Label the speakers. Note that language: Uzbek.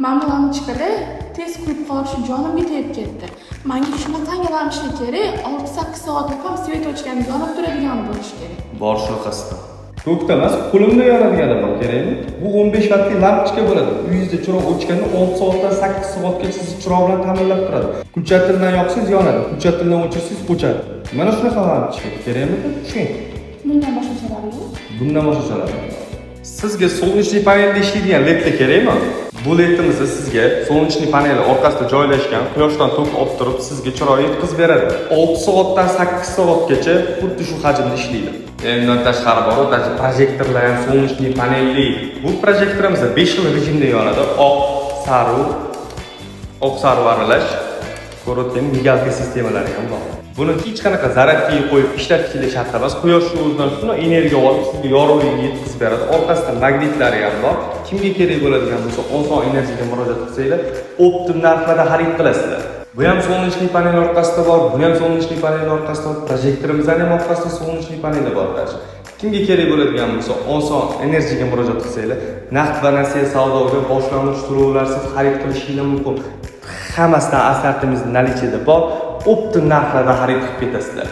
Speaker 1: Mana bu lampochkada tez kuyib qolishi jonimga tegib ketdi. Manga shunaqangi lampochka kerak, 6-8 soatlab ham свет o'chganda yonib turadigan bo'lishi kerak.
Speaker 2: Bor shunaqasida. To'kda emas, qo'limda yonadigani bor, kerakmi? Bu 15 vattli lampochka bo'ladi. Uyingizda chiroq o'chganda 6 soatdan 8 soatgacha sizni chiroq bilan ta'minlab turadi. Включатель dan yoqsangiz yonadi, включатель dan o'chirsangiz o'chadi. Mana shunaqa lampochka kerakmi? Tushing.
Speaker 1: Bundan boshqachalari yo'q?
Speaker 2: Bundan boshqachalari. Sizga солнечный panelda ishlaydigan ledlar kerakmi? Bu ledimizni sizga солнечный paneli orqasida joylashgan quyoshdan tok olib turib, sizga chiroq yetkazib beradi. 6 soatdan 8 soatgacha xuddi shu hajmda ishlaydi. Undan tashqari bor, даже projektorlar ham солнечный panelli. Bu projektorimiz 5 xil rejimda yonadi. Oq, sariq, oq sariq aralash, ko'rayotgan мигалка sistemalari ham bor. Buni hech qanaqa zaryadkaga qo'yib ishlatishlik shart emas. Quyoshni o'zidan shuni energiya olib, sizga yorug'likni yetkazib beradi. Orqasida magnitlari ham bor. Kimga kerak bo'ladigan bo'lsa, Oson Energiyaga murojaat qilsanglar, оптом narxlarda xarid qilasizlar. Bu ham солнечный panel orqasida bor, buni ham солнечный panel orqasida bor, projektorimizning ham orqasida солнечный paneli bor даже. Kimga kerak bo'ladigan bo'lsa, Oson Energiyaga murojaat qilsanglar, naqd va nasiya savdoga boshlang'ich to'lovlarsiz xarid qilishinglar mumkin. Hammasidan assortiment наличие da bor. Оптом narxlarda xarid qilib ketasizlar.